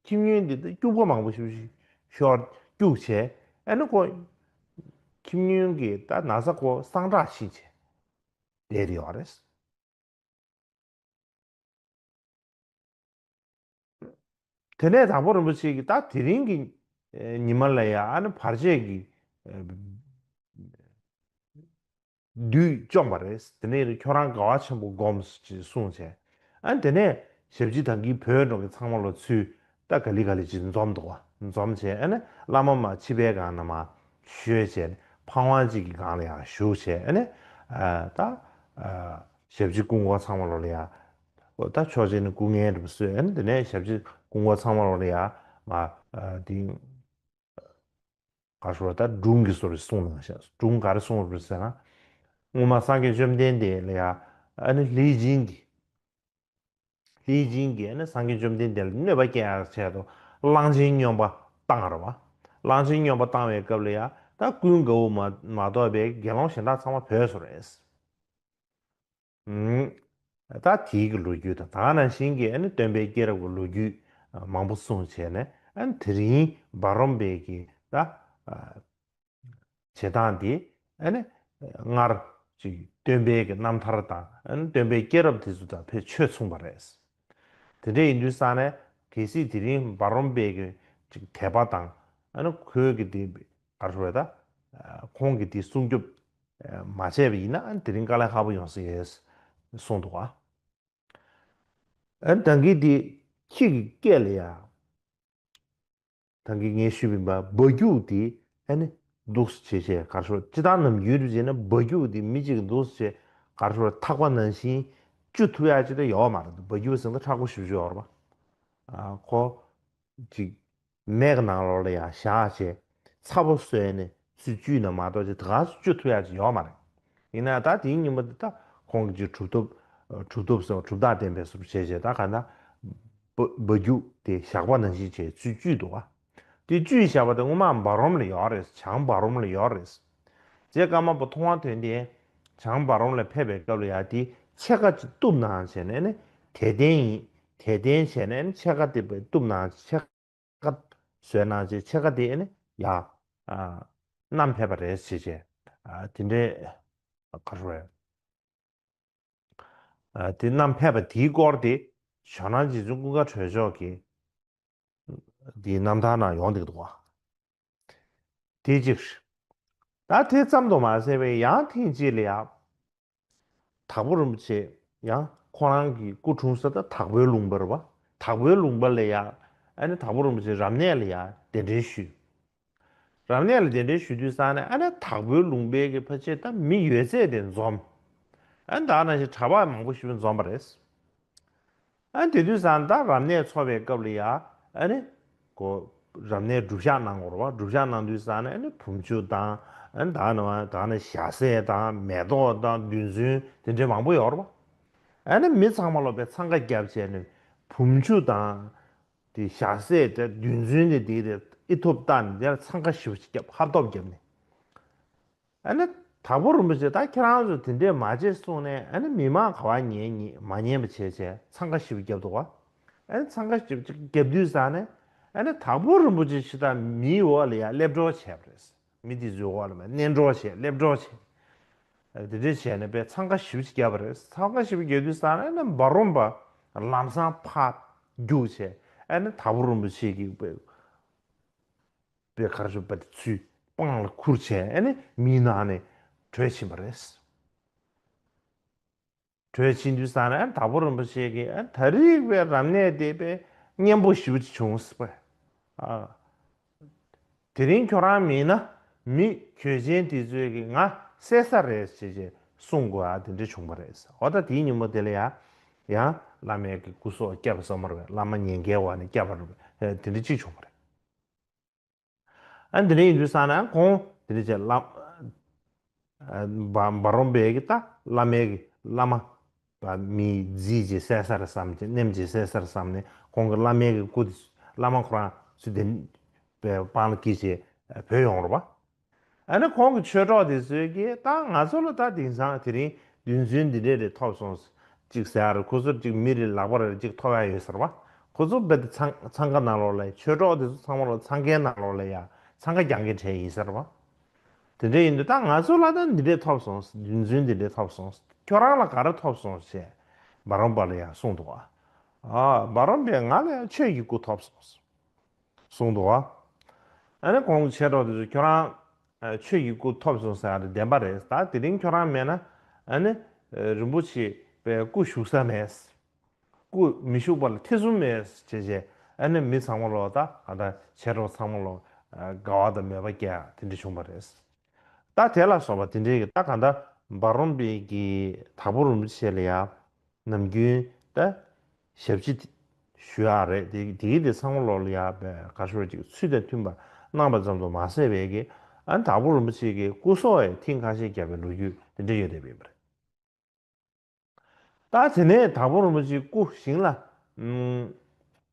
ཁྱི་སྨྱོན་དེ་ད་སྐྱུག་པ་མང་པོ་ཞིག་ཤོར་སྐྱུག་བྱས། ཨ་ནི་ཁོ་ཁྱི་སྨྱོན་གྱི་ད་ན་ཚ་ཁོ་སངས་དྲགས་ཕྱིན་བྱས་བསྡད་ཡོད་རེད། དེ་ནས་དྭགས་པོ་རིན་པོ་ཆེ་གིས་ད་དེ་རིང་གི་ཨེ་ཉི་མ་ལ་ཡ་ཨ་ནི་བར་ཆད་ཀྱི་ཨེ་བདུད་བཅོམ་པ་རེད། དེ་ནས་ཁྱོད་རང་དགའ་བ་ཆེན་པོ་སྒོམས་ཅེས་གསུངས་བྱས། ཨ་ནི་དེ་ནས་ཞབས་ཕྱི་ད་གིན་བོད་འགྲོ་མཁན་ཚང་མ་ལ་ཚུར་ད་ག་ལེ་ག་ལེ་ཅིག་འཛོམས་འདུག་ག་འཛོམས་བྱས། ཨ་ནི་བླ་མ་མར་ཕྱི་པའི་སྒང་ནས་མར་བཞུད་བྱས་ནས་ཕ་ཝང་གཅིག་གི་སྒང་ལ་ཡར་བཞུགས་བྱས། ཨ་ནི་ཨ་ད་ཨ་ཞབས་ཕྱི་སྐུ་འཁོར་ཚང་མ་ལོག་ལ་ཡ། འོ་ད་ཕྱོགས་གཅིག་ནས་སྐུ་ངལ་འདྲ་པོ་གསོས། ཨ་ནི་དེ་ནས་ཞབས་ཕྱི་སྐུ་འཁོར་ཚང་མ་ལོག་ལ་ཡ་མར་ཨ་དེ་ག་རེ་ཟེར་ད་སྒྲུང་གི་བཟོ་འདྲ་གསུངས་གནང་ཤག་སྒྲུང་ག་རེ་གསུངས་པ་རེད་ཟེར་ན། སྔོན་མ་སངས་རྒྱས་བཅོམ་ལྡན་འདས་ལ་ཡ་ཨ་ནི་ལྷས་སྦྱིན་གྱིས། ལྷས་སྦྱིན་གྱིས་ཨ་ནི་སངས་རྒྱས་བཅོམ་ལྡན་འདས་ལ་གནོད་པ་སྐྱེལ་ཡག་ཆེད་དུ་གླང་ཆེན་སྨྱོན་པ་བཏང་རེད་པ། གླང་ཆེན་སྨྱོན་པ་བཏང་བའི་སྐབས་ལ་ཡ་ད་ཀུན་དགའ་བོ་མ་མ་གཏོགས་པའི་དགེ་སློང་གཞན་དག་ཚང་མ་བུད་སོང་རེད། ཨུམ། ད་དེའི་གི་ལོ་རྒྱུས་དང་ད་ག་ནང་བཞིན་གྱི་ཨ་ནི་སྟོན་པའི་སྐྱེས་རབས་ཀྱི་ལོ་རྒྱུས་མང་པོ་གསུངས་བྱས་ནས། ཨ་ནི་དེ་རིང་འབའ་རོམ་པའི་གི་ད་ཨ་བྱེད་སྟངས་དེ་ཨ་ནི་སྔར་ཅིག་སྟོན་པའི་གི་རྣམ་ཐར་དང་། ཨ་ནི་སྟོན་པའི་སྐྱེས་རབས་དེ་ཚོ་དང་ཕལ་ཆེར་ཆོས་མཚུངས་པ་རེད། དེ་འདྲ་ཡིན་དུས་ཙང་ནས་གལ་སྲིད་དེ་རིང་འབའ་རོམ་པའི་གི་ཅིག་དད་པ་དང་། ཨ་ནི་ཁོའི་གི་དེ་ག་རེ་ཟེར་ད། ཁོང་གི་དེ་སྲུང་སྐྱོབ་མ་བྱས་པ་ཡིན་ན། ཨ་ནི་དེ་རིང་དཀའ་ལས་ཁག་པོ་ཡོང་ས་ཡོད་གསུངས་འདུག་ག་ཨ་ནི་ད་གིན་དེ་ཁྱི་གི་སྐད་ལ་ཡ། ད་གིན་ངས་ཞུས་པ་ཡིན་པ། འབའ་རྒྱུག་དེ་ཨ་ནི་འདུག་སེ་བྱས་བྱས་ག་རེ་ཟེར། སྤྱིར་བཏང་ནམ་རྒྱུན་དུ་བྱས་ན་འབའ་རྒྱུག་དེ་མི་གཅིག་གིས་འདུག་སེ་བྱས་ག་རེ་ཟེར་འཐག་པ་ནང་བཞིན་གཅུ་ཐུབ་ཡག་ཅིག་ད་ཡོད་མ་རེད། འབའ་རྒྱུག་ཟེར་ན་མཁྲེགས་པོ་ཞེ་པོ་ཅིག་ཡོད་རེད་པ། ཨ་ཁོ་ཅིག་མེ་གི་ནང་ལོགས་ལ་ཡར་བཞག་བྱས་ཚ་པོ་བཟོས་ནས་ཚུར་གཅུས་ན་མ་གཏོགས་ཅིག་ད་ག་ཚོད་གཅུ་ཐུབ་ཡག་ཅིག་ཡོད་མ་རེད། ཡིན་ན་ད་དེའི་ཉིན་མོ་དེ་ད་ཁོང་གི་ཅིག་གྲུབ་ཐོབ་གྲུབ་ཐོབ་ཟེར་བ་གྲུབ་རྟགས་བསྟན་པའི་བཟོ་འདྲ་བྱས་བྱས། ད་ག་ད་འབའ་འབའ་རྒྱུག་དེ་ཞགས་པ་ནང་བཞིན་བྱས་ཚུར་གཅུས་འདུག་ག་དེ་གཅུས་བཞག་པ་དེ་སྔོན་མ་འབའ་རོམ་ལ་ཡོད་རེད། བྱང་འབའ་རོམ་ལ་ཡོད་རེད། རྗེ་ཀརྨ་པ་མཐོང་བ་དོན་ལྡན་བྱང་འབའ་རོམ་ལ་ཕེབས་པའི་སྐབས་ལ་ཡ་དེ་ཕྱེད་ཀ་ཅིག་གཏུབ་གནང་བྱས་ནས་ནི་དལ་རྟེན་ཡིན། དལ་རྟེན་བྱས་ནས་ནི་ཕྱེད་ཀ་དེ་གཏུབ་གནང་། ཕྱེད་ཀ་བཟོས་གནང་བྱས་ཕྱེད་ཀ་དེ་ནི་ཡར་ཨ་བསྣམས་ཕེབས་པ་རེད་ཟེར་བྱས། ཨ་དེ་འདྲའི་ག་རེ་ཟེར། ཨ་དེ་བསྣམས་ཕེབས་པ་དེའི་སྐོར་དེ་ཇོ་ནང་རྗེ་བཙུན་ཀུན་དགའ་གྲོལ་མཆོག་གིས་དེའི་རྣམ་ཐར་ནང་ཡོང་བསྡད་འདུག་ག་དེ་གཅིག་རེད། ད་དེ་ཙམ་དུ་མ་ཟད་པའི་ཡང་ཐེངས་གཅིག་ལ་ཡ། དྭགས་པོ་རིན་པོ་ཆེ་ཡང་ཁོ་རང་གི་སྐུ་འཁྲུངས་ས་ད་དྭགས་པོའི་ལུང་པ་རེད་པ། དྭགས་པོའི་ལུང་པ་ལ་ཡ་ཨ་ནི་དྭགས་པོ་རིན་པོ་ཆེ་རབ་གནས་ལ་ཡ་གདན་འདྲེན་ཞུས། རབ་གནས་ལ་གདན་འདྲེན་ཞུ་དུས་ཙང་ནས་ཨ་ནི་དྭགས་པོའི་ལུང་པའི་གི་ཕལ་ཆེར་ད་མི་ཡོད་ཚད་དེ་འཛོམས། ཨ་ནི་ད་ག་ནང་བཞིན་གྲྭ་པ་མང་པོ་ཞིག་འཛོམས་པ་རེད། ཨ་ནི་དེ་དུས་ཙང་ད་རབ་གནས་འཚོགས་པའི་སྐབས་ལ་ཡ་ཨ་ནི་ཁོ་རབ་གནས་སྒྲུབ་ཞག་གནང་དགོས་རེད་པ། སྒྲུབ་ཞག་གནང་དུས་ཙང་ནས་ཨ་ནི་བུམ་ཆུ་དང་། ཨ་ནི་ད་ག་ནང་ད་ག་ནང་ཞལ་ཟས་དང་མེ་ཏོག་དང་རྡུལ་ཚོན་དེ་འདྲའི་མང་པོ་ཡོད་རེད་པ། ཨ་ནི་མི་ཚང་མ་ལོག་པའི་འཚང་ཁ་བརྒྱབ་བྱས་ནས་བུམ་ཆུ་དང་དེ་ཞལ་ཟས་དེ་རྡུལ་ཚོན་དེ་དེ་དེ་ཨི་ཐུབ་བཏང་ནས་དེ་ལ་འཚང་ཁ་ཞེ་པོ་ཅིག་བརྒྱབ། ཧབ་ཐོབ་བརྒྱབ་ནས། ཨ་ནི་དྭགས་པོ་རིན་པོ་ཆེ་ད་ཁྱེད་རང་ཚོ་དེ་འདྲས་མ་བྱེད་གསུངས་ནས་ཨ་ནི་མི་མང་ག་པར་ཉན་ཉན་མ་ཉན་པ་བྱས་བྱས་འཚང་ཁ་ཞེ་པོ་བརྒྱབ་འདུག་ག་ཨ་ནི་འཚང་ཁ་ཞེ་པོ་ཅིག་བརྒྱབ་དུས་ཙང་ནས་ཨ་ནི་དྭགས་པོ་རིན་པོ་ཆེ་ཕྱི་དང་མིའི་འོག་ལ་ཡ་སླེབས་འགྲོ་བྱས་པ་རེད། མི་དེ་ཚོའི་འོག་ལ་མ་གནས་འགྲོ་བྱས་སླེབས་འགྲོ་བྱས། དེ་འདྲས་བྱས་ནས་དཔེ་འཚང་ཁ་ཞེ་པོ་ཅིག་བརྒྱབ་པ་རེད། འཚང་ཁ་ཞེ་པོ་བརྒྱབ་དུས་ཙང་ནས་ཨ་ནི་འབའ་རོམ་པ་ལམ་སང་ཕར་རྒྱུགས་བྱས། ཨ་ནི་དྭགས་པོ་རིན་པོ་ཆེ་གི་དཔེ་དཔེ་ག་རེ་ཟེར་དཔེ་དེ་ཚུར་པང་ལ་ཁུར་བྱས། ཨ་ནི་མིའི་ནང་ནས་བྲོས་ཕྱིན་པ་རེད། བྲོས་ཕྱིན་དུས་ཙང་ནས་ཨ་ནི་དྭགས་པོ་རིན་པོ་ཆེ་གིས་ཨ་ནི་ད་རེས་དཔེ་རབ་གནས་དེ་དཔེ་སྙན་པོ་ཞེ་པོ་ཅིག་བྱུང་ཟེར་བས། ཨ། དེ་རིང་ཁྱོད་རང་མིན་ན་མི་གྱོད་ཆེན་དེ་ཚོས་ཀྱིས་ང་བསད་ས་རེད་ཅེས་ཅེས་གསུང་དགོས་ཨ་དེ་འདྲ་བྱུང་བ་རེད། འོ་ད་དེའི་ཉིན་མོ་དེ་ལ་ཡ་ཡང་བླ་མའི་གི་སྐུ་སྲོག་བསྐྱབས་པ་བསམ་པ་རེད། བླ་མ་ཉེན་ཁའི་འོག་ནས་བསྐྱབས་པ་རེད། དེ་འདྲ་གཅིག་བྱུང་བ་རེད། ཨ་འདི་འདྲ་ཡིན་དུས་ཙང་ན་ཁོང་དེ་འདྲ་བྱས་བླ་ཨ་འབའ་འབའ་རོམ་པས་ཀྱི་ད་བླ་མའི་གི་བླ་མ་བ་མི་རྫིས་ཀྱི་བསད་ས་རེད་བསམ་གྱི་ནེམ་གྱི་བསད་ས་རེད་བསམ་ནས་ཁོང་གི་བླ་མའི་གི་སྐུ་དེ་བླ་མ་ཁོ་རང་ཚུལ་དེ་པའི་པང་ལ་ཀི་བྱས་བོད་ཡོང་རེད་བ། ཨ་ནི་ཁོང་གི་ཆོས་གྲོགས་དེ་ཚོས་ཀྱིས་ད་ང་ཚོ་ལ་ད་དེང་སང་དེ་རིང་བདུན་ཚན་འདི་འདྲས་རེ་ཐོབ་སོང་ཅིག་ཟེར་ཡ་རེད། ཁོ་ཚོར་ཅིག་མི་རེ་ལག་པ་རེ་ཅིག་ཐོབ་ཡ་ཡོད་ཟེར་བ། ཁོ་ཚོ་རྦད་དེ་འཚང་འཚང་ཁ་ནང་ལོགས་ལ་ཆོས་གྲོགས་དེ་ཚོ་ཚང་མ་ལོག་འཚང་ཁའི་ནང་ལོགས་ལ་ཡ་འཚང་ཁ་རྒྱག་མཁན་གྲས་ཡིན་ཟེར་བ། དེ་འདྲ་ཡིན་དུས་ད་ང་ཚོ་ལ་ད་འདི་འདྲས་ཐོབ་སོང་། བདུན་ཚན་འདི་འདྲས་ཐོབ་སོང་། ཁྱོད་རང་ལ་ག་རེ་ཐོབ་སོང་ཞེས་འབའ་རོམ་པ་ལ་ཡང་གསུངས་འདུག་ཨ་འབའ་རོམ་པས་ང་ལ་ཡང་ཆོས་ཀྱི་སྐུ་ཐོབ་སོང་གསུངས་འདུག་ཨ་ནི་ཁོང་གི་མཆེད་གྲོགས་དེ་ཚོ་ཁྱོད་རང་ཆོས་ཀྱི་སྐུ་ཐོབ་སོང་ཟེར་ཡ་དེ་བདེན་པ་རེད། ད་དེ་རིང་ཁྱོད་རང་མེད་ན་ཨ་ནི་རིན་པོ་ཆེ་པའི་སྐུ་བཞུགས་ས་མེད། སྐུ་མི་བཞུགས་པ་ལ་ཐེ་ཚོམ་མེད་ཅེས་བྱས་ཨ་ནི་མི་ཚང་མ་ལོག་ད་ཨ་ད་མཆེད་གྲོགས་ཚང་མ་ལོག་དགའ་བ་དང་མོས་པ་སྐྱེ་ཡ་དེ་འདྲ་བྱུང་བ་རེད། ད་དེ་ལ་སོགས་པ་དེ་འདྲའི་གི་ད་གང་ལྟར་འབའ་རོམ་པའི་གི་དྭགས་པོ་རིན་པོ་ཆེ་ལ་ཡ་ནམ་རྒྱུན་ད་ཞབས་ཕྱི་ཞུ་ཡ་རེད། དེ་དེ་གི་དེ་ཚང་མ་ལོག་ལ་ཡ་པའི་ག་ཤོར་ཅིག་ཚུལ་དང་མཐུན་པ་གནང་པ་ཙམ་དུ་མ་ཟད་པའི་གི་ཨ་ནི་དྭགས་པོ་རིན་པོ་ཆེ་གི་སྐུ་སྲོག་ཡང་ཐེངས་ཁ་ཤས་བརྒྱབ་པའི་ལོ་རྒྱུས་དེ་འདྲ་ཡོད་བསྡད་པ་ཡིན་པ་རེད། ད་དེ་ནས་དྭགས་པོ་རིན་པོ་ཆེའི་སྐུ་ཞིང་ལ་ཨུམ་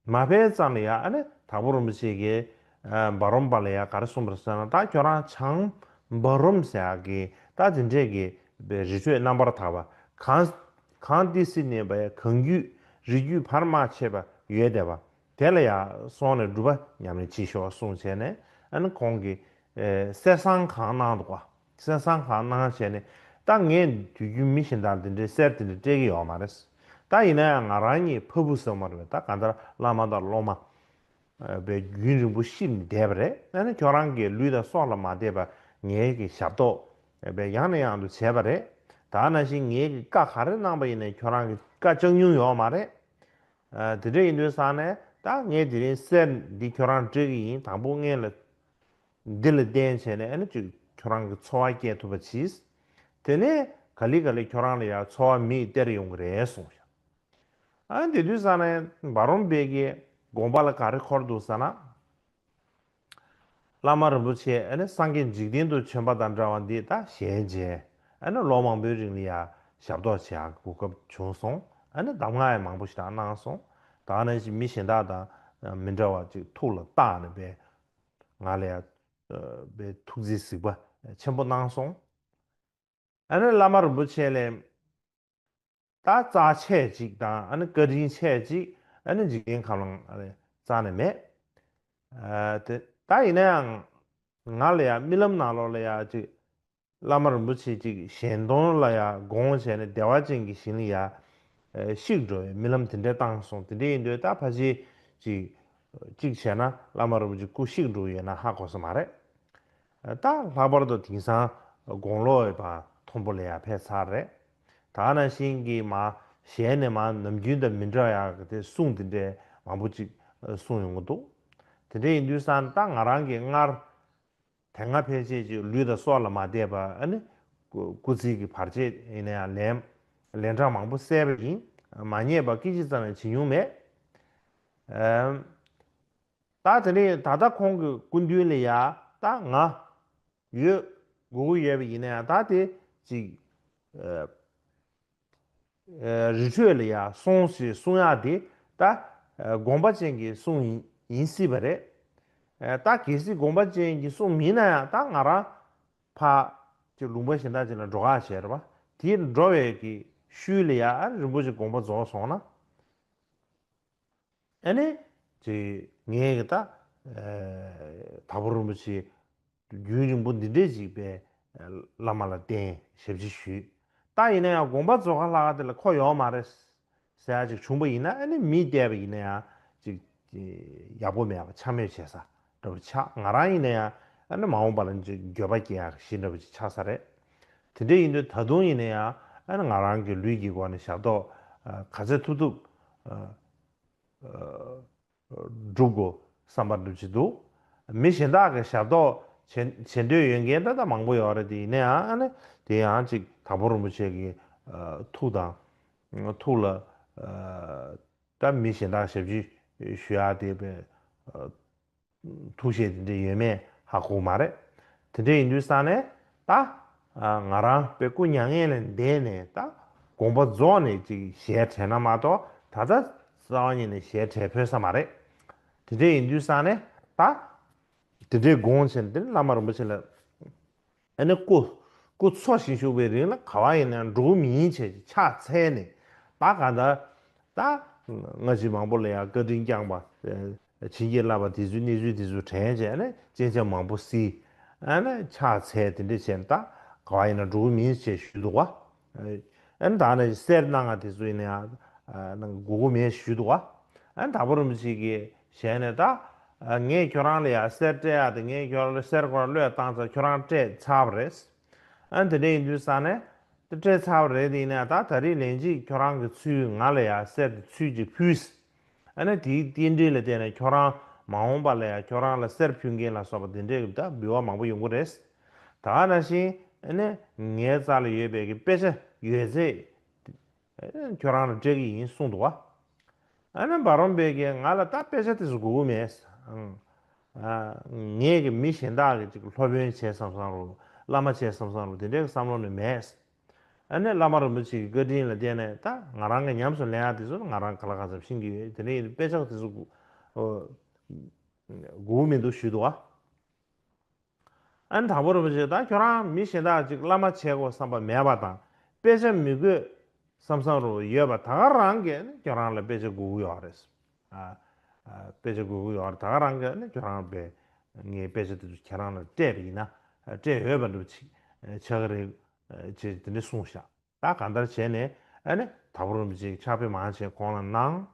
མ་ཕེབས་ཙམ་ལ་ཡ་ཨ་ནི་དྭགས་པོ་རིན་པོ་ཆེ་གིས་ཨ་འབའ་རོམ་པ་ལ་ཡ་ག་རེ་གསུངས་པ་རེད་ཟེར་ན། ད་ཁྱོད་རང་བྱང་འབའ་རོམ་ཟེར་ཡག་གི་ད་དེ་འདྲས་ཀྱི་རི་ཁྲོད་རྣམ་པར་དག་པ་གངས་གངས་ཏི་སེ་ནས་བ་ཡ་གངས་རྒྱུད་རི་རྒྱུད་བར་མ་ཆད་པ་ཡོད་བསྡད་པ་དེ་ལ་ཡ་སོང་ནས་སྒྲུབ་པ་ཉམས་ལེན་བྱེད་ཤོག་གསུངས་བྱས་ནས་ཨ་ནི་ཁོང་གིས་ཨེ་གསེར་སྲང་གང་གནང་འདུག་ག་གསེར་སྲང་གང་གནང་བྱས་ནས་ད་ངས་དུས་རྒྱུན་མི་གཞན་དག་འདི་འདྲའི་གསེར་དེ་འདྲ་སྤྲད་ཀྱི་ཡོད་མ་རེད། ད་ཡིན་ན་ཡང་ང་རང་གཉིས་ཕ་བུ་ཟེར་མ་རེད་པས། ད་གང་ལྟར་བླ་མ་དང་སློབ་མ་ཨ་པའི་རྒྱུན་རིང་པོ་གཤིབ་ནས་བསྡད་པ་རེད། ཨ་ནི་ཁྱོད་རང་གི་ལུས་དང་སྲོག་ལ་མ་བལྟས་པར་ངའི་གི་ཞབས་ཏོག་ཨ་པའི་ཡང་ནས་ཡང་དུ་བྱས་པ་རེད། ད་ནང་བཞིན་ངའི་གི་བཀའ་ག་རེ་གནང་པ་ཡིན་ནའི་ཁྱོད་རང་གི་བཀའ་བཅག་མྱོང་ཡོད་མ་རེད། ཨ་དེ་འདྲ་ཡིན་དུས་ཙང་ནས་ད་ངས་དེ་རིང་གསེར་འདི་ཁྱོད་རང་སྤྲད་ཀྱི་ཡིན། དང་པོ་ངས་ལ་འདི་ལ་བརྟེན་བྱས་ནས་ཨ་ནི་ཅིག་ཁྱོད་རང་གི་འཚོ་བ་སྐྱེལ་ཐུབ་པ་གྱིས། དེ་ནས་ག་ལེ་ག་ལེ་ཁྱོད་རང་ལ་ཡང་འཚོ་བ་མིས་སྟེར་ཡོང་གི་རེད་གསུངས་ཤག་ཨ་ནི་དེ་དུས་ཙང་ནས་འབའ་རོམ་པའི་གི་དགོངས་པ་ལ་ག་རེ་འཁོར་འདུག་ཟེར་ན། བླ་མ་རིན་པོ་ཆེ་ཨ་ནི་སངས་རྒྱས་འཇིག་རྟེན་དུ་བྱོན་པ་དང་འདྲ་བ་འདི་ད་ཞལ་མཇལ། ཨ་ནི་ལོ་མང་པོའི་རིང་ལ་ཡང་ཞབས་ཏོག་བྱེད་ཡག་གོ་སྐབས་བྱུང་སོང་། ཨ་ནི་གདམས་ངག་ཡང་མང་པོ་ཞིག་ད་གནང་སོང་། ད་ནང་བཞིན་མི་གཞན་དག་དང་མི་འདྲ་བ་ཅིག་ཐུགས་ལ་བཏགས་ནས་པའི་ང་ལ་ཡང་པའི་ཐུགས་རྗེ་གཟིགས་པ་ཆེན་པོ་གནང་སོང་། ཨ་ནི་བླ་མ་རིན་པོ་ཆེ་ལས་ད་རྩ་ཆེ་ཅིག་དང་ཨ་ནི་བཀའ་དྲིན་ཆེ་ཅིག་ཨ་ནི་འཇིག་རྟེན་ཁམས་ལ་རྩ་ནས་མེད། ཨ་དེ་ད་ཡིན་ན་ཡང་ང་ལ་ཡང་རྨི་ལམ་ནང་ལོགས་ལ་ཡང་ཅིག་བླ་མ་རིན་པོ་ཆེ་ཅིག་གཞན་དོན་ལ་ཡང་དགོངས་བྱས་ནས་བདེ་བ་ཅན་གྱི་ཞིང་ལ་ཡང་གཤེགས་འགྲོ་བའི་རྨི་ལམ་དེ་འདྲ་བཏང་སོང་། དེ་འདྲ་ཡིན་དུས་ད་ཕལ་ཆེར་ཅིག་གཅིག་བྱས་ན་བླ་མ་རིན་པོ་ཆེ་སྐུ་གཤེགས་འགྲོ་ཡོད་ན་ཧ་གོ་ས་མ་རེད། ད་ལྷག་པར་དུ་དེང་སང་དགུང་ལོ་ཡོད་པ་མཐོན་པོ་ལ་ཡང་ཕེབས་ཚར་རེད། ད་ནང་བཞིན་གྱི་མ་གཞས་ནས་མ་ནམ་རྒྱུན་དང་མི་འདྲ་ཡག་གི་དེ་གསུང་དེ་འདྲའི་མང་པོ་ཅིག་གསུང་ཡོང་གི་འདུག་དེ་འདྲ་ཡིན་དུས་ཙང་ད་ང་རང་གི་སྔར་དེ་སྔ་ཕལ་ཆེར་ཅིག་ལུས་དང་སྲོག་ལ་མ་བལྟས་པ་ཨ་ནི་སྐུ་སྐུ་ཚེ་གི་བར་ཆད་ཡིན་ན་ཡང་ལན་ལན་གྲངས་མང་པོ་བསལ་བ་ཡིན། མ་ཉེས་པ་སྐད་ཅིག་ཙམ་ཡང་བྱེད་མྱོང་མེད། ཨམ། ད་དེ་ནས་ད་ལྟ་ཁོང་གི་སྐུ་མདུན་ལ་ཡ་ད་ང་ཡོད་དགོས་ཀྱི་ཡོད་པ་ཡིན་ན་ཡང་ད་དེ་ཅིག་ཨ་ཨ་རི་ཁྲོད་ལ་ཡ་སོང་ཞེས་གསུང་ཡག་དེ་ད་ཨ་དགོངས་པ་ཅན་གྱི་གསུང་ཡིན་ཡིན་སྲིད་པ་རེད། ཨ་ད་གལ་སྲིད་དགོངས་པ་ཅན་གྱི་གསུང་མིན་ན་ཡང་ད་ང་རང་ཕ་ཅིག་ལུང་པ་གཞན་དག་ཅིག་ལ་འགྲོ་ཁ་བྱས་རེད་པ། དེ་འགྲོ་བའི་གི་ཤུལ་ལ་ཡ་ཨ་རིན་པོ་ཆེ་དགོངས་པ་རྫོགས་སོང་ན། ཨ་ནི། ཅིག་ངས་ཀྱི་ད། དྭགས་པོ་རིན་པོ་ཆེ། རྒྱུན་རིང་པོ་འདི་འདྲས་ཅིག་པའི་བླ་མ་ལ་བརྟེན་ཞབས་ཕྱི་ཞུས། ད་ཡིན་ན་ཡང་དགོངས་པ་རྫོགས་ཁ་ལྷག་དེ་ལ་ཁོ་ཡོང་མ་རེད། ཟེར་ཡ་ཅིག་བྱུང་པ་ཡིན་ན་ཨ་ནི་མིས་བལྟས་པ་ཡིན་ན་ཡང་ཅིག་ཡག་པོ་མེད་པ་འཕྱ་སྨོད་བྱེད་ས་འདྲ་པོ་ཆགས། ང་རང་ཡིན་ན་ཡང་ཨ་ནི་མ་འོངས་པ་ལ་ཅིག་འགྱོད་པ་སྐྱེ་ཡག་ཞིག་འདྲ་པོ་ཅིག་ཆགས་ས་རེད། དེ་འདྲ་ཡིན་དུས་ད་དུང་ཡིན་ན་ཡང་ཨ་ནི་ང་རང་གི་ལུས་ཀྱི་སྒོ་ནས་ཞབས་ཏོག་ག་ཚད་ཐུབ་ཐུབ། སྒྲུབ་དགོས། བསམ་པ་འདྲ་ཅིག་འདུག་མི་གཞན་དག་གི་ཞབས་ཏོག་བྱེད་བྱེད་འདོད་ཡོད་མཁན་ད་ལྟ་མང་པོ་ཡོད་རེད། དེ་ཡིན་ན་ཡང་ཨ་ནི་དེ་ཡང་ཅིག་དྭགས་པོ་རིན་པོ་ཆེ་གི་ཨ་ཐུགས་དང་ཐུགས་ལ་ཨ་ད་མི་གཞན་དག་ཞབས་ཕྱི་ཞུ་ཡག་དེ་བས་ཨ་ཐུགས་བཞེད་དེ་འདྲ་ཡོད་མེད་ཧ་གོ་མ་རེད། དེ་འདྲ་ཡིན་དུས་ཙང་ནས་ད་ང་རང་དཔེ་སྐུ་མྱ་ངན་ལས་འདས་ནས་ད་དགོངས་པ་རྫོགས་ནས་ཅིག་ཞལ་བྲལ་ན་མ་གཏོགས་ད་ལྟ་རྩ་བ་ཉིད་ནས་ཞལ་བྲལ་ཕོད་ས་མ་རེད། དེ་འདྲ་ཡིན་དུས་ཙང་ནས་ད་དེ་འདྲའི་དགོངས་བྱས་ནས་དེ་ནས་བླ་མ་རིན་པོ་ཆེ་ལ་ཨ་ནི་སྐུ་སྐུ་འཚོ་ཞིང་བཞུགས་པའི་རིང་ལ་ག་བ་ཡིན་ན་འགྲོ་གི་མིན་བྱས་ཕྱག་འཚལ་ནས་ད་ག་ད་ད་སྔ་ཕྱི་མང་པོ་ལ་ཡང་བཀའ་དྲིན་བསྐྱངས་པ། བྱིན་གྱིས་བརླབས་པ་དེ་ཚོའི་གནས་ཚུལ་དེ་ཚོ་དྲན་བྱས་ནས་སྤྱན་ཆབ་མང་པོ་བསིལ། ཨ་ནི་ཕྱག་འཚལ་དེ་འདྲ་བྱས་ནས་ད་ག་བ་ཡིན་ན་འགྲོ་གི་མིན་ཞེས་ཞུས་འདུག་བ། ཨ་ནི་ད་ནི་གསེར་གནང་བ་དེ་ཚོ་ཡིན་ན་ཡང་གནང་དགོས་ཀྱི་མེད་ཞུས་འདུག་བ། ཨ་ནི་དྭགས་པོ་རིན་པོ་ཆེ་གིས་ཞལ་ནས་ད་ངས་ཁྱོད་རང་ལ་ཡང་གསེར་སྤྲད་ཡག་དེ་ངས་ཁྱོད་རང་ལ་གསེར་སྐོར་བློས་བཏང་ཚར། ཁྱོད་རང་སྤྲད་ཚར་བ་རེད། ཨ་ནི་དེ་འདྲ་ཡིན་དུས་ཙང་ནས་དེ་སྤྲད་ཚར་བ་རེད། དེ་ཡིན་ན་ད་ད་རེས་ལན་གཅིག་ཁྱོད་རང་གི་ཚུལ་ང་ལ་ཡང་གསེར་དེ་ཚུལ་གཅིག་ཕུལ། ཨ་ནི་དེའི་རྟེན་འབྲེལ་ལ་བརྟེན་ནས་ཁྱོད་རང་མ་འོངས་པ་ལ་ཡང་ཁྱོད་རང་ལ་གསེར་ཕུལ་མཁན་ལ་སོགས་པ་དེ་འདྲའི་ད་འབུལ་བ་མང་པོ་ཡོང་གི་རེད། ད་ག་ནང་བཞིན་ཨ་ནི་ངའི་རྩ་ལ་ཡོད་པའི་གི་དཔེ་ཆ་ཡོད་ཚད་ཨ་ནི་ཁྱོད་རང་ལ་སྤྲད་ཀྱི་ཡིན་གསུངས་འདུག་བ། ཨ་ནི་འབའ་རོམ་པས་ཀྱིས་ང་ལ་ད་དཔེ་ཆ་དེ་ཚོ་དགོས་ཀྱི་མེད། ཨང་། ཨ། ངས་ཀྱི་མི་གཞན་དག་གི་ཅིག་སློབ་དཔོན་བྱས་བསམ་བསམ་རུ་བླ་མ་བྱས་བསམ་བསམ་རུ་དེ་འདྲའི་བསམ་བློ་ནི་མེད། ཨ་ནི་བླ་མ་རིན་པོ་ཆེ་གི་བཀའ་དྲིན་ལ་བརྟེན་ནས་ད་ང་རང་གི་ཉམས་སུ་ལེན་ཡག་དེ་ཚོ་ང་རང་ག་ལ་གང་འཚམ་ཤེས་ཀྱི་ཡོད། དེ་འདྲ་ཡིན་དུས་དཔེ་ཆ་དེ་ཚོ་དགོས་མི་འདུག་ཞུས་འདུག་བ། ཨ་ནི་དྭགས་པོ་རིན་པོ་ཆེ་ད་ཁྱོད་རང་མི་གཞན་དག་ཅིག་བླ་མ་བྱེད་དགོས་བསམ་པ་མེད་པ་དང་དཔེ་ཆ་མི་དགོས་བསམ་བསམ་རུ་ཡོད་པ་ད་ག་རང་གིས་ཨ་ནི་ཁྱོད་རང་ལ་དཔེ་ཆ་དགོས་ཀྱི་ཡོད་རེད། ཨ། ཨ། དཔེ་ཆ་དགོས་ཀྱི་ཡོད་རེད། ད་ག་རང་གིས་ཨ་ནི་ཁྱོད་རང་དཔེ་ངའི་དཔེ་ཆ་དེ་ཚོ་ཁྱེད་རང་ལ་སྤྲད་པ་ཡིན་ན་སྤྲད་ཡོད་པ་འདྲ་ཅིག་ཆགས་ཀྱི་རེད་ཅེས་དེ་འདྲ་གསུངས་ཤག་ད་གང་ལྟར་བྱས་ནས་ཨ་ནི་དྭགས་པོ་རིན་པོ་ཆེས་ཕྱག་དཔེ་མང་ཆེ་ཁོང་ལ་གནང་།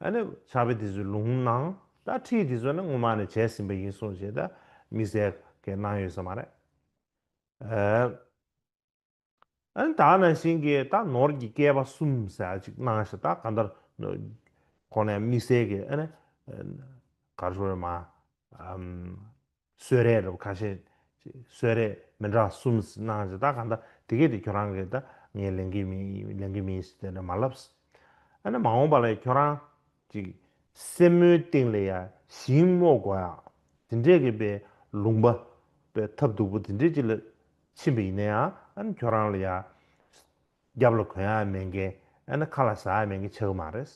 ཨ་ནི་ཕྱག་དཔེ་དེ་ཚོའི་ལུང་གནང་། ད་ཁྲིད་དེ་ཚོ་ནི་སྔོན་མ་ནས་བྱས་ཟིན་པ་ཡིན་གསུངས་བྱས་ད་དམིགས་བསལ་གྱི་གནང་ཡོད་ས་མ་རེད། ཨ་ནི་ད་ནང་བཞིན་གྱི་ད་ནོར་གྱི་བསྐལ་པ་གསུམ་ཟེར་ཅིག་གནང་ཤག་ད་གང་ལྟར་ཁོང་ནས་དམིགས་བསལ་གྱི་ཨ་ནི་ག་རེ་ཞུ་དགོས་རེད་མ། གསོལ་རས་རེད་ཁ་ཤས། གསོལ་རས་མི་འདྲ་གསུམ་གནང་ཞིག་ད་གང་ལྟར་དེ་གས་དེ་ཁྱོད་རང་གིས་ད་ངས་ལེན་གྱི་མིན་ལེན་གྱི་མིན་ཟེར་དེ་འདྲ་མ་ལབ། ཨ་ནི་མ་འོངས་པ་ལ་ཁྱོད་རང་ཅིག་སེན་མོའི་སྟེང་ལ་ཡ་ཞིང་རྨོ་དགོས་ཡ་དེ་འདྲས་ཀྱི་པའི་ལུང་པ་པའི་ཐབས་སྡུག་པོ་དེ་འདྲས་ཅིག་ལ་ཕྱིན་པ་ཡིན་ན་ཡང་ཨ་ནི་ཁྱོད་རང་ལ་ཡ། རྒྱབ་ལ་གོན་ཡག་མེད་མཁན། ཨ་ནི་ཁ་ལ་ཟ་ཡག་མེད་མཁན་ཆགས་ཀྱི་མ་རེད།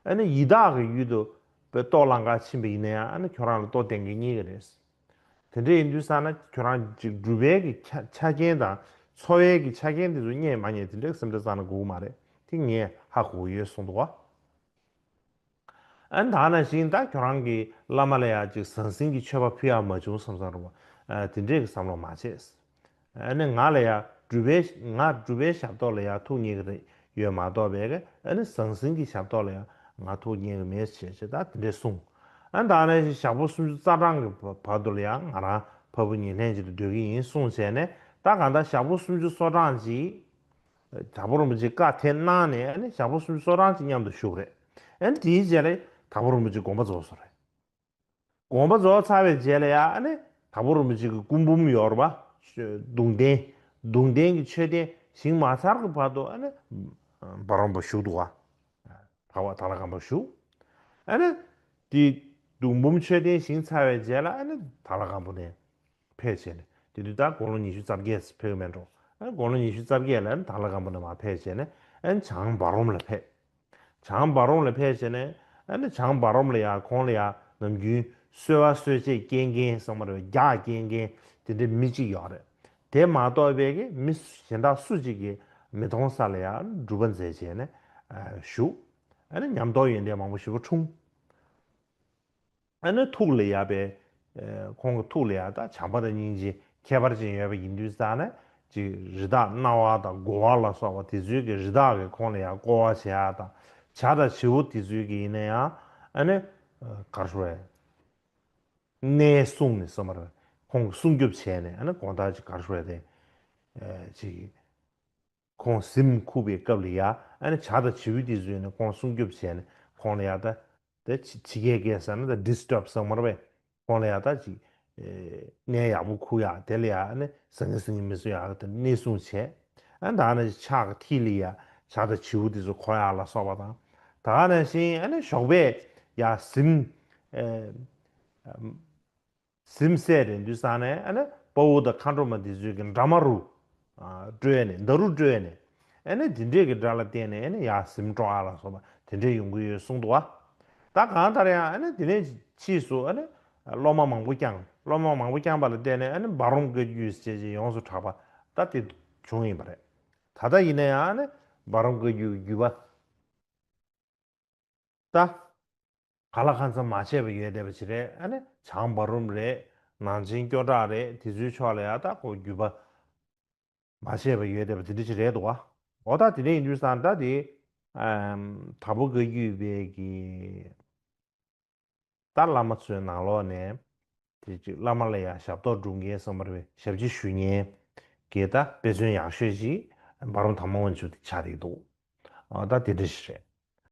ཨ་ནི་ཡི་དྭགས་ཀྱི་ཡུལ་དུ་བའི་ལྟོ་བླང་ག་ཕྱིན་པ་ཡིན་ན་ཡང་ཨ་ནི་ཁྱོད་རང་ལ་ལྟོ་བསྟེན་མཁན་རྙེད་ཀྱི་རེད། དེ་འདྲ་ཡིན་དུས་ཙང་ན་ཁྱོད་རང་ཅིག་སྒྲུབ་པའི་གི་ཆ་ཆ་རྐྱེན་དང་འཚོ་བའི་གི་ཆ་རྐྱེན་དེ་ཚོ་རྙེད་མ་རྙེད་དེ་འདྲའི་སེམས་ཁྲལ་རྩ་ནས་དགོས་ཀྱི་མ་རེད། དེ་ངས་ཧ་གོ་གི་ཡོད་གསུངས་འདུག་བ། ཨ་ནི་ད་ནང་བཞིན་ད་ཁྱོད་རང་གི་བླ་མ་ལ་ཡང་ཅིག་ཟང་ཟིང་གི་མཆོད་པ་ཕུལ་ཡག་མ་བྱུང་བསམ་བསམ་རུང་བ། ཨ་དེ་འདྲས་ཀྱི་བསམ་བློ་མ་བྱེད། ཨ་ནི་ང་ལ་ཡང་སྒྲུབ་པའི་ང་སྒྲུབ་པའི་ཞབས་ཏོག་ལ་ཡང་ཐུགས་མཉེས་ཀྱི་རེད་ཡོད་མ་གཏོགས་པའི་ཨ་ནི་ཟང་ཟིང་གི་ཞབས་ཏོག་ལ་ཡང་ང་ཐུགས་མཉེས་ཀྱི་མེད་ཅེས་ཅེས་ད་དེ་འདྲས་གསུངས། ཨ་ནི་ད་ནང་བཞིན་ཞག་པོ་སུམ་ཅུ་རྩ་གྲངས་ཀྱི་བར་དུ་ལ་ཡང་ང་རང་ཕ་བུ་གཉིས་ལྷན་ཅིག་ཏུ་སྡོད་ཀྱི་ཡིན་གསུངས་བྱས་ནས་ད་གང་ལྟར་ཞག་པོ་སུམ་ཅུ་སོ་གྲངས་ཅིག་དྭགས་པོ་རིན་པོ་ཆེས་བཀའ་དེ་གནང་ནས་ཨ་ནི་ཞག་པོ་སུམ་ཅུ་སོ་གྲངས་ཅིག་མཉམ་དུ་བཞུགས་རེད། ཨ་ནི་དེའི་རྗེས་ལ་དྭགས་པོ་རིན་པོ་ཆེ་དགོངས་པ་རྫོགས་སོང་རེད། དགོངས་པ་རྫོགས་ཚར་བའི་རྗེས་ལ་ཡ་ཨ་ནི་དྭགས་པོ་རིན་པོ་ཆེ་གི་སྐུ་འབུམ་ཡོད་རེད་པ། གདུང་རྟེན། གདུང་རྟེན་གྱི་མཆོད་རྟེན་བཞེངས་མ་ཚར་གྱི་བར་དུ་ཨ་ནི་འབའ་རོམ་པ་བཞུགས་འདུག་ག་དྭགས་པ་དྭགས་ལྷ་སྒམ་པོ་བཞུགས། ཨ་ནི་དེ་གདུང་འབུམ་མཆོད་རྟེན་བཞེངས་ཚར་བའི་རྗེས་ལ་ཨ་ནི་དྭགས་ལྷ་སྒམ་པོ་ནས། ཕེབས་བྱས་ནས་དེ་དུས་ད་དགུང་ལོ་ཉི་ཤུ་རྩ་བརྒྱད་ཕེབས་ཀྱི་མེད་འགྲོ། ཨ་ནི་དགུང་ལོ་ཉི་ཤུ་རྩ་བརྒྱད་ལ་ཨ་ནི་དྭགས་ལྷ་སྒམ་པོ་ནས་མར་ཕེབས་བྱས་ནས་ཨ་ནི་བྱང་འབའ་རོམ་ལ་ཕེབས། བྱང་འབའ་རོམ་ལ་ཕེབས་བྱས་ནས་ཨ་ནི་བྱང་འབའ་རོམ་ལ་ཡང་ཁོང་ལ་ཡང་ནམ་རྒྱུན་གསོལ་བ་གསོལ་ཆས་སྐྱེལ་མཁན་ཚང་མ་རེད་རྒྱགས་སྐྱེལ་མཁན་དེ་འདྲའི་མི་གཅིག་ཡོད་རེད། དེ་མ་གཏོགས་པའི་གི་མི་གཞན་དག་སུ་གཅིག་གིས་མི་མཐོང་ས་ལ་ཡང་སྒྲུབ་པ་མཛད་བྱས་ནས་བཞུགས། ཨ་ནི་ཉམས་རྟོགས་ཡོན་ཏན་མང་པོ་ཞེ་པོ་འཁྲུངས། ཨ་ནི་ཐུགས་ལ་ཡ་པའི་ཁོང་གི་ཐུགས་ལ་ཡ་ད་བྱམས་པ་དང་སྙིང་རྗེ་ཁྱད་པར་ཅན་ཡོད་པ་ཡིན་དུས་ཙང་ནས་ཅིག་རི་དྭགས་གནའ་བ་དང་དགོ་བ་ལ་སོགས་པ་དེ་ཚོའི་གི་རི་དྭགས་ཀྱིས་ཁོང་ལ་ཡ་བསྐོར་བ་བྱེད་ཡ་དང་བྱ་དང་བྱིའུ་དེ་ཚོའི་གི་ཡིན་ན་ཡང་ཨ་ནི་ག་རེ་ཞུ་དགོས་རེད། གནས་སྲུང་ནས་སོ་མ་རེད། ཁོང་གི་སྲུང་སྐྱོབ་བྱས་ནས་ཨ་ནི་དགོང་དག་ཅིག་ག་རེ་ཞུ་དགོས་རེད་དེ། ཅིག་ཁོང་གཟིམ་ཁུག་པའི་སྐབས་ལ་ཡ་ཨ་ནི་བྱ་དང་བྱིའུ་དེ་ཚོས་ནི་ཁོང་སྲུང་སྐྱོབ་བྱས་ནས་ཁོང་ལ་ཡ་ད་ དེ་ཕྱི་ཕྱི་རྒྱལ་སྐད་ཟེར་ན་ད་ཌི་སི་ཊརབ་ཟེར་མ་རེད་པས། ཁོང་ལ་ཡ་ད་ཅིག་ཨེ་གནས་ཡག་པོ་ཁུག་ཡག་དེ་ལ་ཡ་ཨ་ནི་ཟང་ངེ་ཟིང་ངེ་མི་བཟོ་ཡག་དེ་སྣེ་སྲུང་བྱས། ཨ་ནི་ད་ཨ་ནི་ཕྱག་གི་མཐིལ་ལ་ཡ་ཇ་དང་བྱིའུ་དེ་ཚོ་འཁོར་ཡག་ལ་སོགས་པ་དང་། ད་ག་ནང་བཞིན་ཨ་ནི་ཞོགས་པས་ཡ་གཟིམ་ཨེ་གཟིམ་སད་རན་དུས་ཙང་ནས་ཨ་ནི་དཔའ་བོ་དང་མཁའ་འགྲོ་མ་འདི་ཚོས་ཀྱི་འདྲ་མ་རུ་ཨ་སྤྲོད་ནས་འདྲ་རུ་སྤྲོད་ནས་ཨ་ནི་འདི་འདྲས་ཀྱི་སྒྲ་ལ་བརྟེན་ནས་ཨ་ནི་ཡར་གཟིམ་འགྲོ་ཨ་ལ་སོགས་པ་དེ་འདྲས་ཡོང་གི་ཡོད་གསུངས་འདུག་བ། ད་གང་ལྟར་ཡང་ཨ་ནི་དེ་ནས་ཕྱིས་སུ་ཨ་ནི་སློབ་མ་མང་པོ་བསྐྱངས། སློབ་མ་མང་པོ་བསྐྱངས་པ་ལ་བརྟེན་ནས་ཨ་ནི་འབའ་རོམ་བཀའ་བརྒྱུད་ཟེར་བྱས་ཡོངས་སུ་གྲགས་པ་ད་དེ་བྱུང་ཡིན་པ་རེད། ད་ལྟ་ཡིན་ན་ཡང་ཨ་ནི་འབའ་རོམ་བཀའ་བརྒྱུད་ཀྱི་བརྒྱུད་པ། ད། ག་ལ་གང་འཚམ་མ་ཆད་པ་ཡོད་བསྡད་པ་ཅིག་རེད། ཨ་ནི་བྱང་འབའ་རོམ་རེད། ནང་ཆེན་སྐྱོ་བྲག་རེད། དེ་ཚོའི་ཕྱོགས་ལ་ཡ་ད་ཁོ་བརྒྱུད་པ་མ་ཆད་པ་ཡོད་བསྡད་པ་དེ་འདྲ་ཅིག་རེད་འདུག་བ། འོ་ད་དེ་འདྲ་ཡིན་དུས་ཙང་ད་དེ་ཨམ་དྭགས་པོ་བཀའ་བརྒྱུད་པའི་གི་ད་བླ་མ་ཚོའི་ནང་ལོགས་ནས་དེ་ཅིག་བླ་མ་ལ་ཡང་ཞབས་ཏོག་སྒྲུབ་མཁན་བསམ་པ་རེད། ཞབས་ཕྱི་ཞུ་མཁན་གྱི་ད་དཔེ་མཚོན་ཡག་ཤོས་ཤིག་འབའ་རོམ་དར་མ་དབང་ཕྱུག་དེ་ཆགས་བསྡད་འདུག་ཨ་ད་དེ་འདྲ་ཞིག་རེད།